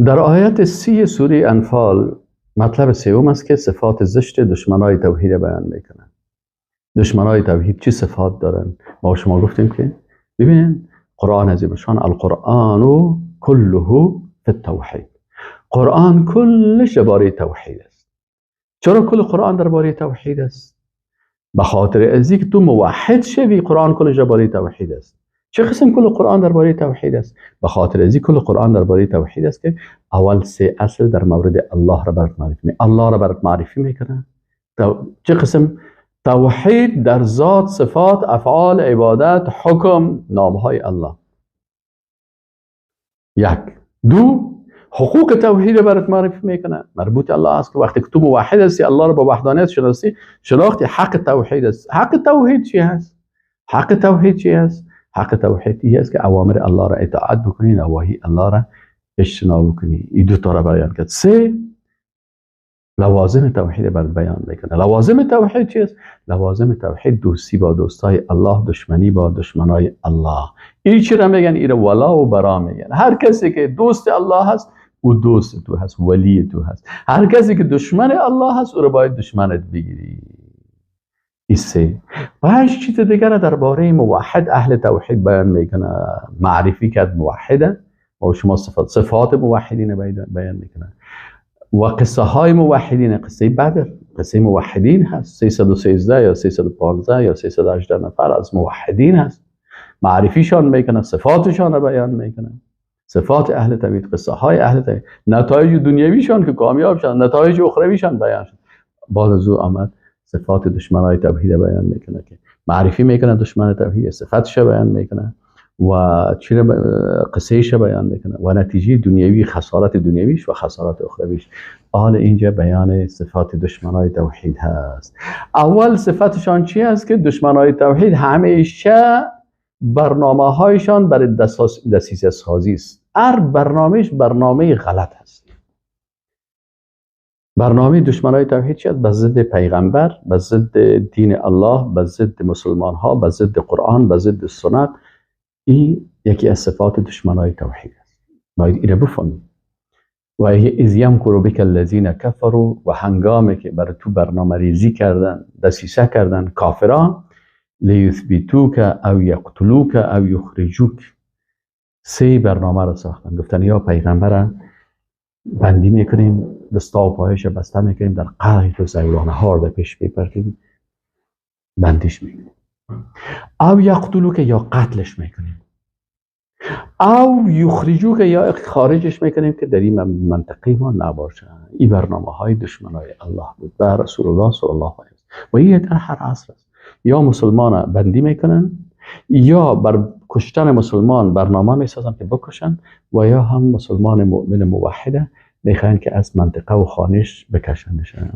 در آیت 30 سوره انفال مطلب سوم است که صفات زشت دشمنای توحید بیان میکنن. دشمنای توحید چه صفات دارن؟ ما شما گفتیم که ببینین قرآن عظیم شان، القرآن كله فی التوحید، قرآن کلش درباره توحید است. چرا کل قرآن درباره توحید است؟ به خاطر از اینکه تو موحد شوی. قرآن کلش درباره توحید است. چه قسم کل قرآن درباره توحید است؟ به خاطر از کل قرآن درباره توحید است که اول سه اصل در مورد الله را برات معرفی می، الله را برات معرفی میکنه. چه قسم توحید در ذات، صفات، افعال، عبادت، حکم، نامهای الله. یک. دو، حقوق توحید را برات معرفی میکنه، مربوط الله است که وقتی که تو موحد هستی، الله را با وحدانیت شناسی، شناختی حق توحید است. حق توحید چی هست؟ حق توحید چی هست؟ حق توحید این است که اوامر الله را اطاعت بکنی، نواهی الله را اجتناب بکنی. این دو تا را بیان کرد. سه، لوازم توحید بر بیان میکنه. لوازم توحید چی است؟ لوازم توحید دوستی با دوستای الله، دشمنی با دشمنای الله. این چی را میگن؟ این ولا و برا میگن. هر کسی که دوست الله هست او دوست تو هست، ولی تو هست. هر کسی که دشمن الله هست او را باید دشمنت بگیری. این سه. پنج چیز دیگر درباره موحد اهل توحید بیان میکنه، معرفی کرد موحده و شما صفات موحدین بیان میکنه و قصه های موحدین. قصه بدر قصه موحدین هست، 313 یا 315 یا 318 نفر از موحدین هست، معرفیشان میکنه، صفاتشان را بیان میکنه، صفات اهل توحید، قصه های اهل توحید، نتایج دنیویشان که کامیاب شدن، نتایج اخرویشان بیان شد. بعد از او آمد صفات دشمنای توحید بیان میکنه که معرفی میکنه دشمن توحید، صفاتش بیان میکنه و چی قصهش بیان میکنه و نتیجه دنیوی، خسارت دنیویش و خسارت اخرویش. حال اینجا بیان صفات دشمنای توحید هست. اول صفتشان چی هست؟ که دشمنای توحید همیشه برنامه هایشان برای دسیسه سازی است. هر برنامهش برنامه غلط هست. برنامه دشمنای توحید چی است؟ به ضد پیغمبر، به ضد دین الله، به ضد مسلمان ها، به ضد قرآن، به ضد سنت. این یکی از صفات دشمنای توحید است. باید اینو بفهمیم. و اذ یمکر بک الذین کفروا، و هنگامی که بر تو برنامه ریزی کردن، دسیسه کردن کافران، لیثبتوک او یقتلوک او یخرجوک. سه برنامه را ساختن. گفتن یا پیغمبر بندی میکنیم، دستا و پایش بسته میکنیم، در قلعه تو زیرانه ها رو پیش میپرتیم، بندیش میکنیم. او یقتلوک، یا قتلش میکنیم. او یخرجوک، یا خارجش میکنیم که در این منطقه ما نباشه. این برنامه های دشمنای الله بود و رسول الله صلی الله علیه و این در هر عصر است. یا مسلمان بندی میکنن، یا بر کشتن مسلمان برنامه میسازن که بکشن، و یا هم مسلمان مؤمن موحده میخواین که از منطقه و خانش بکشنشن.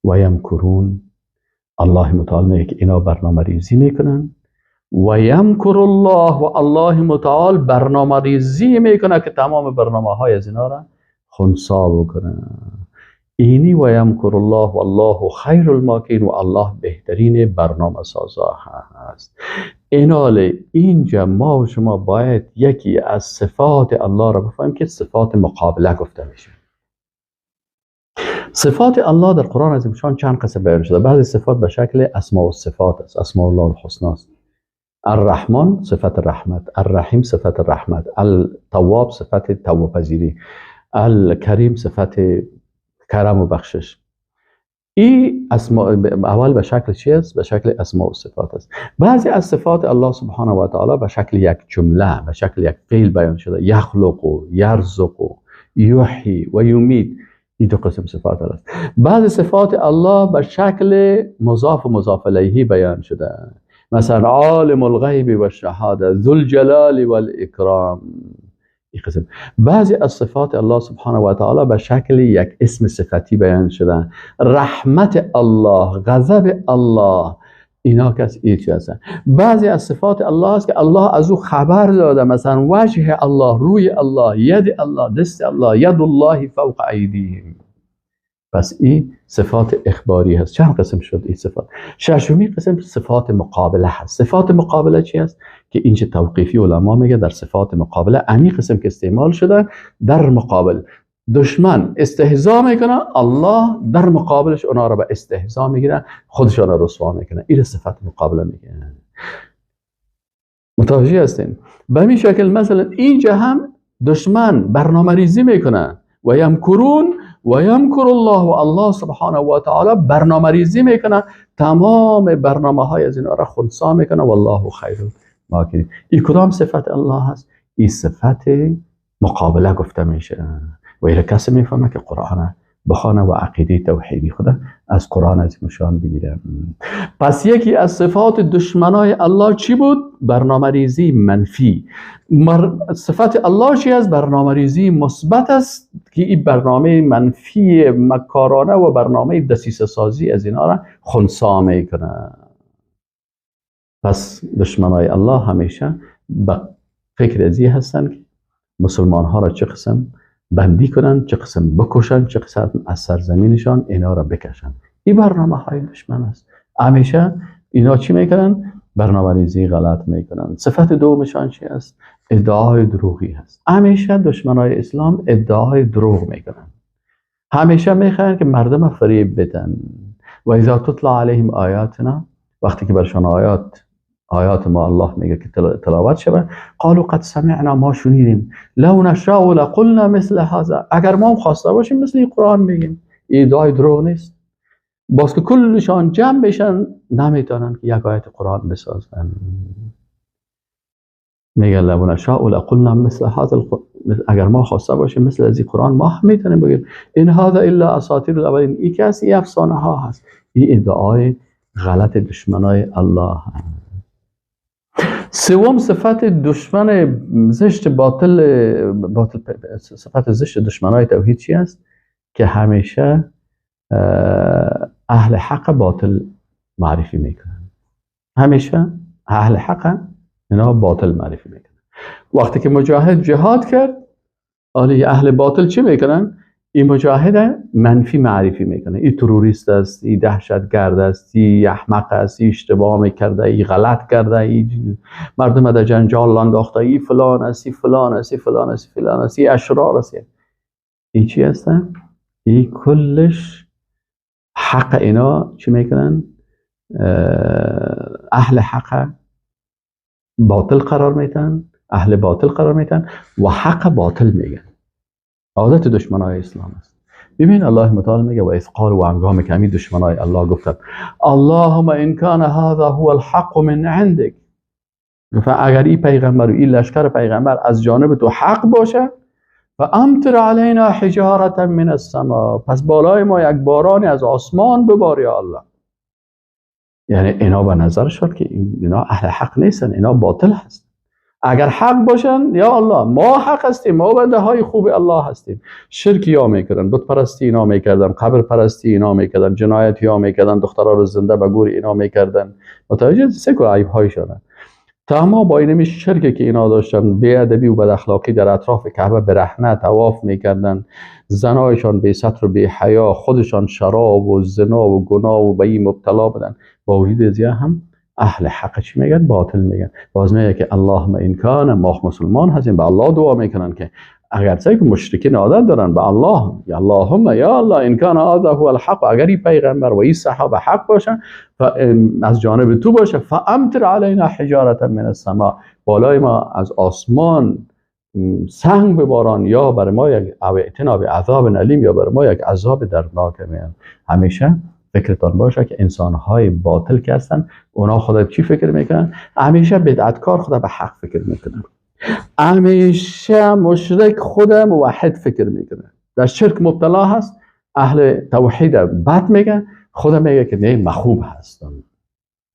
و یمکرون، الله متعال میگه که اینا برنامه ریزی میکنن. و یمکر الله، و الله متعال برنامه ریزی میکنه که تمام برنامه های از اینا را خنثی بکنه. اینی و یمکر الله والله خیر الماکرین، و الله بهترین برنامه سازا هست. اینال اینجا ما و شما باید یکی از صفات الله را بفهمیم که صفات مقابله گفته میشه. صفات الله در قرآن عظیم شان چند قسم بیان شده. بعضی صفات به شکل اسماء و صفات است، اسماء الله الحسنا است. الرحمن صفت رحمت، الرحیم صفت رحمت، التواب صفت توبه پذیری، الکریم صفت کرم و بخشش. این اسماء اول به شکل چی است؟ به شکل اسماء و صفات است. بعضی از صفات الله سبحانه و تعالی به شکل یک جمله، به شکل یک فعل بیان شده. یخلق و یرزق و یحیی و یمیت. این دو قسم صفات است. بعضی صفات الله به شکل مضاف و مضاف الیه بیان شده. مثلا عالم الغیب و الشهاده، ذو الجلال والاکرام. این قسم. بعضی از صفات الله سبحانه و تعالی به شکل یک اسم صفتی بیان شده. رحمت الله، غضب الله، اینا کس ایچی هستن. بعضی از صفات الله است که الله از او خبر داده. مثلا وجه الله، روی الله، ید الله، دست الله، ید الله فوق ایدیهم. پس این صفات اخباری هست. چند قسم شد این صفات؟ ششمی قسم صفات مقابله هست. صفات مقابله چی هست؟ که اینچه توقیفی علما میگه در صفات مقابله امی قسم که استعمال شده در مقابل دشمن استهزا میکنه، الله در مقابلش اونا را به استهزا میگیره، خودشان را رسوا میکنه. این صفت مقابله میگه. متوجه هستین؟ به همین شکل مثلا اینجا هم دشمن برنامه ریزی میکنه و یمکرون و یمکر الله، و الله سبحانه و تعالی برنامه ریزی میکنه، تمام برنامه های از اینا را خنثی میکنه. والله خیر الماکرین. این کدام صفت الله هست؟ این صفت مقابله گفته میشه. و این کسی میفهمه که قرآن بخوانه و عقیده توحیدی خود از قرآن از نشان بگیره. پس یکی از صفات دشمنای الله چی بود؟ برنامه ریزی منفی. صفت الله چی است؟ برنامه ریزی مثبت است که این برنامه منفی مکارانه و برنامه دسیسه سازی از اینا را خنثی میکنه. پس دشمنای الله همیشه به فکر ازی هستن که مسلمان ها را چه قسم بندی کنن، چه قسم بکشن، چه قسم از سرزمینشان اینا را بکشن. این برنامه های دشمن است. همیشه اینا چی میکنن؟ برنامه ریزی غلط میکنن. صفت دومشان چی است؟ ادعای دروغی هست. همیشه دشمنای اسلام ادعای دروغ میکنن. همیشه میخوان که مردم فریب بدن. و اذا تطلع علیهم آیاتنا، وقتی که برشان آیات ما الله میگه که تلاوت شود، قالوا قد سمعنا، ما شنیدیم، لو نشاء لقلنا مثل هذا، اگر ما هم خواسته باشیم مثل این قرآن میگیم. ادعای دروغ نیست. باز که کلشان جمع بشن نمیتونن که یک آیت قرآن بسازن. میگه لو نشاء لقلنا مثل هذا، اگر ما خواسته باشیم مثل از این قرآن ما هم میتونیم بگیم. ان هذا الا اساطیر الاولین، این کسی افسانه ها هست. این ادعای غلط دشمنای الله هست. سوم صفت دشمن زشت باطل صفت زشت دشمنای توحید چی است؟ که همیشه اهل حق باطل معرفی میکنن. همیشه اهل حق اینا باطل معرفی میکنن. وقتی که مجاهد جهاد کرد، آلی اهل باطل چی میکنن؟ این مجاهد منفی معرفی میکنه. این تروریست است، این دهشتگرد است، این احمق است، این اشتباه میکرده، این غلط کرده، این مردم در جنجال انداخته، این فلان است، این فلان است، این فلان است، فلان است، این اشرار است. این چی هستن؟ این کلش حق اینا چی میکنن؟ اهل حق باطل قرار میتن، اهل باطل قرار میتن و حق باطل میگن. عادت دشمنای اسلام است. ببین الله متعال میگه و اذ قالوا، و هنگام که همین دشمنای الله گفتن اللهم ان کان هذا هو الحق من عندك، گفت اگر این پیغمبر و این لشکر پیغمبر از جانب تو حق باشه، فامطر علینا حجارة من السماء، پس بالای ما یک بارانی از آسمان ببار یا الله. یعنی اینا به نظر شد که اینا اهل حق نیستن، اینا باطل هستن. اگر حق باشن یا الله ما حق هستیم، ما بنده های خوب الله هستیم. شرک یا میکردن، بت پرستی اینا میکردن، قبر پرستی اینا میکردن، جنایت یا میکردن، دخترها رو زنده به گور اینا میکردن. متوجه سه عیب هایشانه. تمام با اینمی شرکی که اینا داشتن، بی ادبی و بد اخلاقی در اطراف کعبه برهنه طواف میکردن، زنایشان بی ستر و بی حیا، خودشان شراب و زنا و گناه و به این مبتلا بودن. با وجود از هم اهل حق چی میگن؟ باطل میگن. باز میگه که اللهم ان کان، ما مسلمان هستیم، به الله دعا میکنن که اگر که مشرکین عادت دارن به الله، یا اللهم یا الله ان کان هذا هو الحق، اگر این پیغمبر و این صحابه حق باشن از جانب تو باشه، فامطر علینا حجارة من السماء، بالای ما از آسمان سنگ بباران، یا بر ما یک ائتنا بعذاب الیم، یا بر ما یک عذاب دردناک میان. همیشه فکرتان باشه که انسان‌های باطل که هستن اونا خدا چی فکر میکنن؟ همیشه بدعتکار خدا به حق فکر میکنن، همیشه مشرک خدا موحد فکر میکنه، در شرک مبتلا هست، اهل توحید بد میگن، خدا میگه که نه مخوب هستم.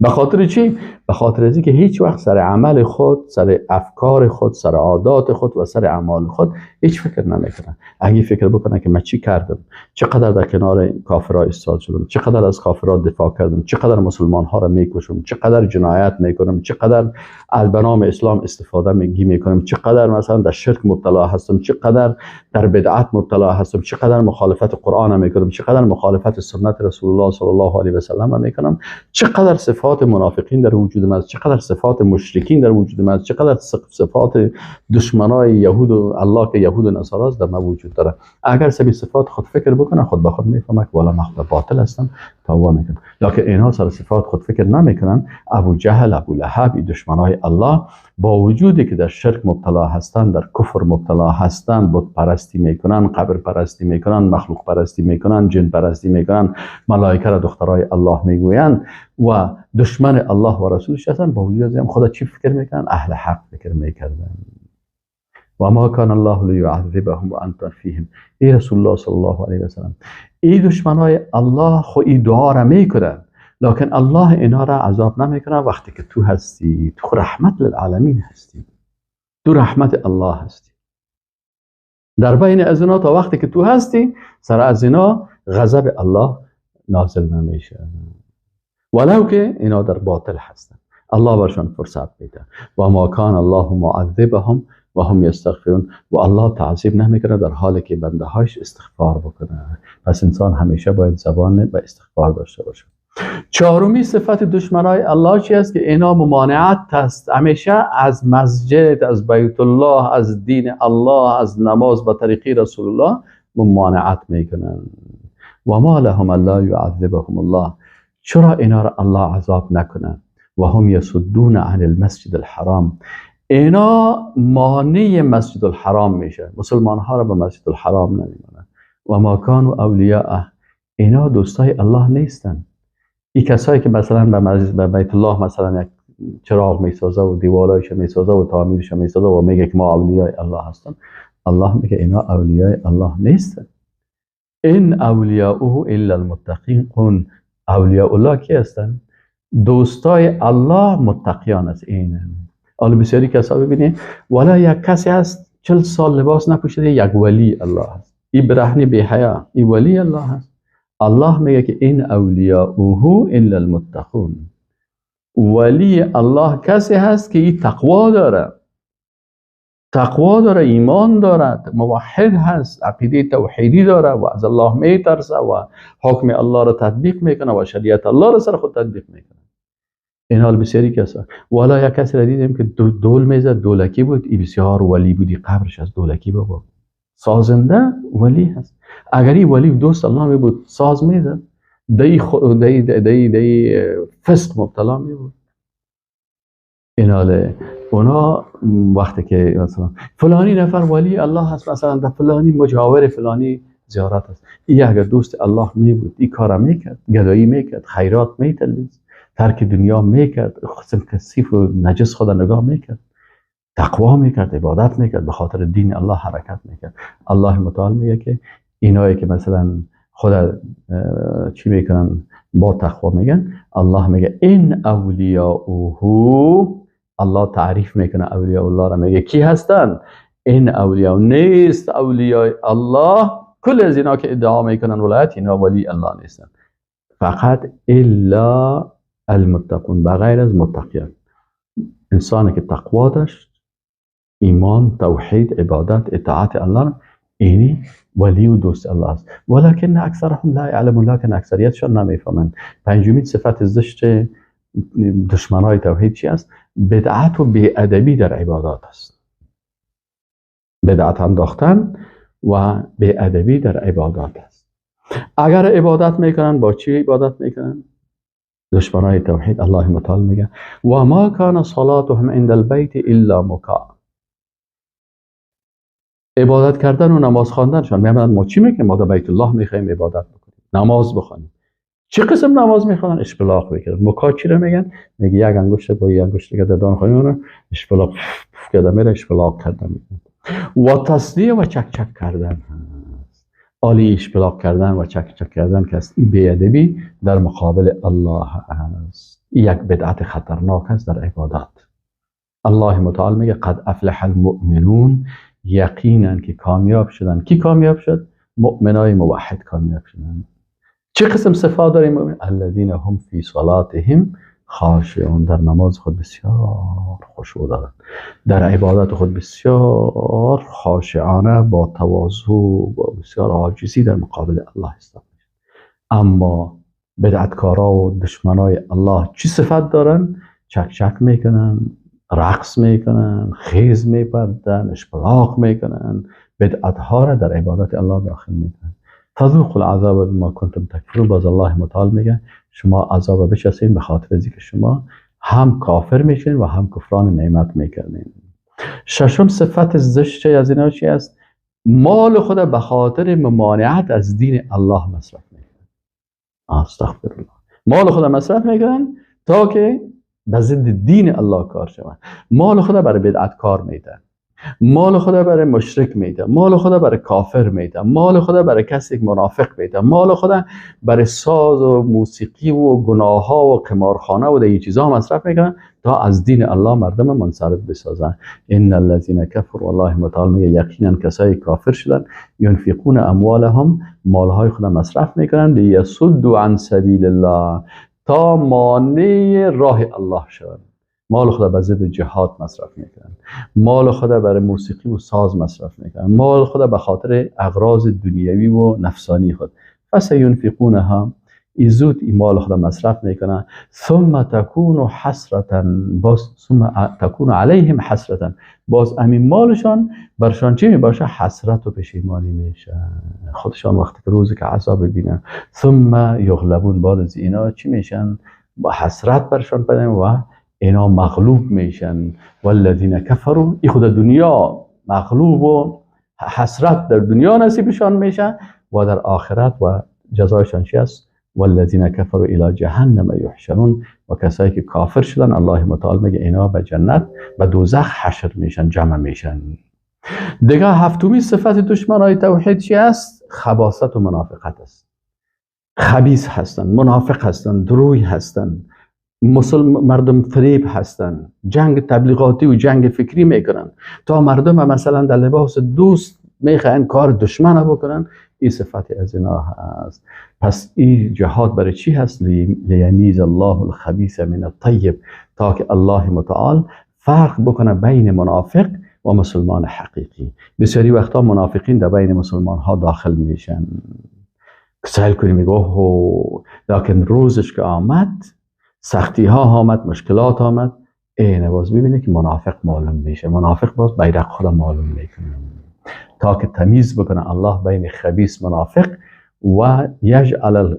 به خاطر چی؟ به خاطر از اینکه هیچ وقت سر عمل خود، سر افکار خود، سر عادات خود و سر اعمال خود هیچ فکر نمیکنن. اگه فکر بکنن که من چی کردم، چقدر در کنار کافرها ایستاد شدم، چقدر از کافرها دفاع کردم، چقدر مسلمان ها را میکشم، چقدر جنایت میکنم، چقدر از به نام اسلام استفاده میکنم، چقدر مثلا در شرک مبتلا هستم، چقدر در بدعت مبتلا هستم، چقدر مخالفت قرآن میکنم، چقدر مخالفت سنت رسول الله صلی الله علیه و سلم میکنم، چقدر صفات صفات منافقین در وجود من است، چقدر صفات مشرکین در وجود من است، چقدر صفات دشمنای یهود و الله که یهود و نصارا است در من وجود داره. اگر سبی صفات خود فکر بکنه، خود به خود میفهمه که والا من خود باطل هستم، توبه میکنم. لکن اینها سر صفات خود فکر نمیکنن. ابو جهل، ابو لهب، دشمنای الله، با وجودی که در شرک مبتلا هستند، در کفر مبتلا هستند، بت پرستی میکنن، قبر پرستی میکنن، مخلوق پرستی میکنن، جن پرستی میکنن، ملائکه را دخترای الله میگویند و دشمن الله و رسولش هستند، با وجود از این خدا چی فکر میکنن؟ اهل حق فکر میکردن. و ما کان الله لیعذبهم و انت فیهم. ای رسول الله صلی الله علیه و سلم، ای دشمنای الله خو ای دعا را میکنن، لکن الله اینا را عذاب نمیکنه وقتی که تو هستی، تو رحمت للعالمین هستی، تو رحمت الله هستی. در بین از اینا تا وقتی که تو هستی، سر از اینا غضب الله نازل نمیشه، ولو که اینا در باطل هستن. الله برشان فرصت میده. و ما کان الله معذبهم و هم یستغفرون. و الله تعذیب نمیکنه در حالی که بنده هاش استغفار بکنه. پس انسان همیشه باید زبان به استغفار داشته باشه. چهارمی صفت دشمنای الله چی است؟ که اینا ممانعت است همیشه از مسجد، از بیت الله، از دین الله، از نماز به طریقی رسول الله ممانعت میکنن. و ما لهم الا یعذبهم الله. چرا اینا را الله عذاب نکنه؟ و هم یصدون عن المسجد الحرام. اینا مانع مسجد الحرام میشه، مسلمان ها را به مسجد الحرام نمیمانند. و ما کانوا اولیاءه. اینا دوستای الله نیستن. این کسایی که مثلا به بیت الله مثلا یک چراغ میسازه و دیوارایش میسازه و تعمیرش میسازه و میگه که ما اولیای الله هستن، الله میگه اینا اولیای الله نیستن. این اولیاؤه الا المتقین. اولیاء الله کی هستن؟ دوستای الله متقیان است. این حالا بسیاری کسا ببینید، ولا یک کسی هست 40 سال لباس نپوشیده، یک ولی الله هست. این برهنی بی حیا، این ولی الله هست. الله میگه که این اولیاؤه الا المتقون. ولی الله کسی هست که این تقوا داره، تقوا داره، ایمان داره، موحد هست، عقیده توحیدی داره و از الله میترسه و حکم الله را تطبیق میکنه و شریعت الله را سر خود تطبیق میکنه. این حال بسیاری کسا، والا یک کسی را دیدیم که دول میزد، دولکی بود، ای بسیار ولی بودی، قبرش از دولکی بابا، سازنده ولی هست. اگر این ولی دوست الله می بود ساز میزد، دی دی دی دی فسق مبتلا می بود. این حال اونا وقتی که مثلا فلانی نفر ولی الله هست، مثلا در فلانی مجاور فلانی زیارت هست، ای اگر دوست الله می بود این کارا میکرد، گدایی میکرد، خیرات میتلید، ترک دنیا میکرد، قسم کثیف و نجس خدا نگاه میکرد، تقوا میکرد، عبادت میکرد، به خاطر دین الله حرکت میکرد. الله متعال میگه که اینایی که مثلا خدا چی میکنن با تقوا میگن، الله میگه این اولیاؤه. الله تعریف میکنه اولیاء الله را، میگه کی هستن؟ این اولیاء نیست، اولیاء الله کل از اینا که ادعا میکنن ولایت، اینا ولی الله نیستن، فقط الا المتقون، بغیر از متقیان. انسانی که تقوا داشت، ایمان، توحید، عبادت، اطاعت الله، اینی ولی و دوست الله است. ولکن اکثرهم لا یعلمون، لکن اکثریتشان نمیفهمند. پنجمین صفت زشت دشمنای توحید چی است؟ بدعت و بی‌ادبی در عبادات است. بدعت انداختن و بی‌ادبی در عبادات است. اگر عبادت میکنن با چی عبادت میکنن؟ دشمنای توحید الله متعال میگه و ما کان صلاتهم عند البیت الا مکاء. عبادت کردن و نماز خواندنشان، میگن ما چی میکنیم؟ ما در بیت الله میخوایم عبادت بکنیم، نماز بخوانیم. چه قسم نماز میخوانن؟ اشپلاق میکنن. مکا چی رو میگن؟ میگه یک انگشت با یک انگشت دیگه در دهان خواهیم اشپلاق کرده میره، اشپلاق کردن و تصدیه و چک چک کردن هست. عالی اشپلاق کردن و چک چک کردن که است، این بی‌ادبی در مقابل الله است. این یک بدعت خطرناک است در عبادت. الله متعال میگه قد افلح المؤمنون، یقینا که کامیاب شدن. کی کامیاب شد؟ مؤمنای موحد کامیاب شدن. چه قسم صفات داریم مؤمن؟ الذین هم فی صلاتهم خاشعون، در نماز خود بسیار خشوع دارند، در عبادت خود بسیار خاشعانه با تواضع و بسیار عاجزی در مقابل الله هستند. اما بدعتکارا و دشمنای الله چی صفت دارن؟ چک چک میکنن، رقص میکنن، خیز میپردن، اشپلاق میکنن، بدعتها را در عبادت الله داخل میکنن. فذوقوا العذاب بما کنتم تکفرون. باز الله متعال میگه شما عذاب بچسین به خاطر از اینکه شما هم کافر میشین و هم کفران نعمت میکردین. ششم صفت زشت از اینا چی است؟ مال خود به خاطر ممانعت از دین الله مصرف میکنن. استغفر الله. مال خود مصرف میکنن تا که به ضد دین الله کار شوند. مال خود برای بدعت کار میدن، مال خود برای مشرک میده، مال خود برای کافر میده، مال خود برای کسی که منافق میده، مال خود برای ساز و موسیقی و گناه ها و قمارخانه و دیگه چیزها مصرف میکنن تا از دین الله مردم منصرف بسازن. ان الذين كفروا، والله متعال میگه یقینا کسایی کافر شدن، ينفقون اموالهم، مالهای خود مصرف میکنن، لیصدوا عن سبیل الله، تا مانع راه الله شوند. مال خود به ضد جهاد مصرف میکنن، مال خود برای موسیقی و ساز مصرف میکنن، مال خود به خاطر اغراض دنیوی و نفسانی خود. فسینفقونها، ای زود این مال خود مصرف میکنن. ثم تکون حسرتا، باز ثم تکون علیهم حسرتا، باز امین مالشان برشان چی میباشه؟ حسرت و پشیمانی میشه خودشان وقتی که روزی که عذاب ببینن. ثم یغلبون، بعد از اینا چی میشن؟ با حسرت برشان پیدا و اینا مغلوب میشن. والذین کفروا، ای خود دنیا مغلوب و حسرت در دنیا نصیبشان میشه و در آخرت و جزایشان چی است؟ والذین کفروا الی جهنم یحشرون. و کسایی که کافر شدن الله متعال میگه اینا به جنت به دوزخ حشر میشن، جمع میشن. دیگه هفتمی صفت دشمنای توحید چی است؟ خباثت و منافقت است. خبیث هستن، منافق هستن، دروی هستن، مردم فریب هستن، جنگ تبلیغاتی و جنگ فکری میکنن تا مردم مثلا در لباس دوست میخواین کار دشمن بکنن. این صفت از اینا هست. پس این جهاد برای چی هست؟ لیمیز الله الخبیث من الطیب، تا که الله متعال فرق بکنه بین منافق و مسلمان حقیقی. بسیاری وقتا منافقین در بین مسلمان ها داخل میشن، سیل کنی میگه لکن روزش که آمد، سختی ها آمد، مشکلات آمد، اینه باز ببینه که منافق معلوم میشه. منافق باز بیرق خدا معلوم میکنه تا که تمیز بکنه الله بین خبیث منافق و یجعل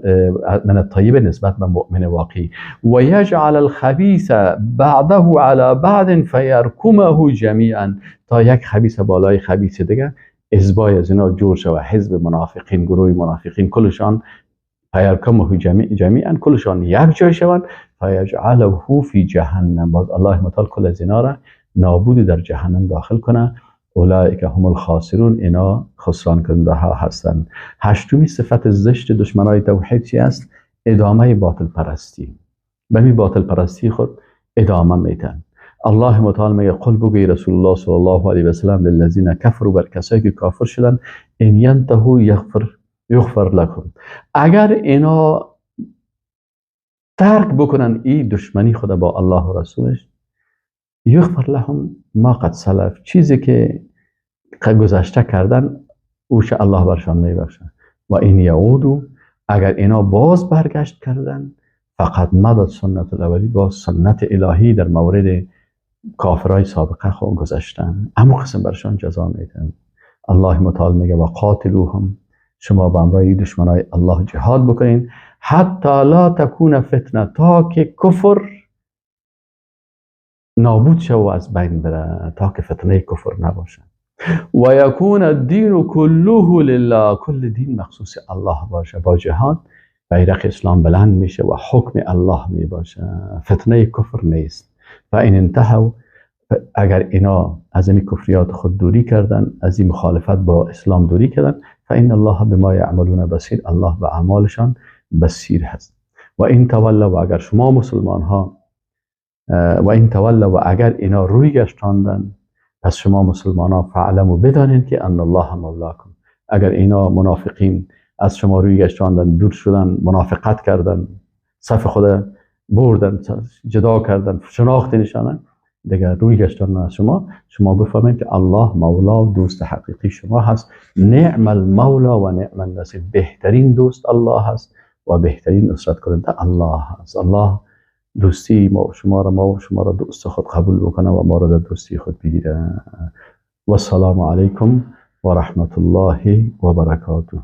من الطیب نسبت به مؤمن واقعی، و یجعل الخبیث بعده علی بعض فیرکمه جمیعا، تا یک خبیث بالای خبیث دیگه حزبای از اینا جور شوه، حزب منافقین، گروه منافقین کلشان فیرکمه جمیعا، کلشان یک جای شوند، فیجعله فی جهنم، باز الله متعال کل از اینا را نابود در جهنم داخل کنه. اولئک هم الخاسرون، اینا خسران کننده ها هستند. هشتمی صفت زشت دشمنای توحید چی است؟ ادامه باطل پرستی. به می باطل پرستی خود ادامه میتن. الله متعال میگه قل بگوی رسول الله صلی الله علیه و سلم للذین کفروا، بر کسایی که کافر شدن، ان ینتهوا یغفر لکم، اگر اینا ترک بکنن این دشمنی خود با الله و رسولش، یغفر لهم ما قد سلف، چیزی که گذشته کردن اوش الله برشان میبخشه. و این یعودو، اگر اینا باز برگشت کردن، فقط مدد سنت الاولی، باز سنت الهی در مورد کافرای سابقه خود گذشتن، اما قسم برشان جزا میدن. الله متعال میگه و قاتلوهم، شما با امرای دشمنای الله جهاد بکنین، حتی لا تکون فتنه، تا که کفر نابود شو و از بین بره، تا که فتنه کفر نباشه. و یکون الدین کله لله، کل دین مخصوص الله باشه. با جهاد بیرق اسلام بلند میشه و حکم الله میباشه، فتنه کفر نیست. و این انتهوا، اگر اینا از این کفریات خود دوری کردن، از این مخالفت با اسلام دوری کردن، فان الله بما یعملون بصیر، الله به اعمالشان بصیر هست. و این تولوا، و اگر شما مسلمان ها، و این تولوا، و اگر اینا روی گشتاندن، پس شما مسلمان ها فعلموا، بدانین که ان الله مولاکم، اگر اینا منافقین از شما روی گشتاندن، دور شدن، منافقت کردن، صف خود بردن، جدا کردن، شناخت نشانن دیگه، روی گشتاندن از شما، شما بفهمید که الله مولا و دوست حقیقی شما هست. نعم المولا و نعم النصیر، بهترین دوست الله هست و بهترین نصرت کننده الله است. الله دوستی ما و شما را، ما و شما را دوست خود قبول بکنه و ما را در دوستی خود بگیره. و السلام علیکم و رحمت الله و برکاته.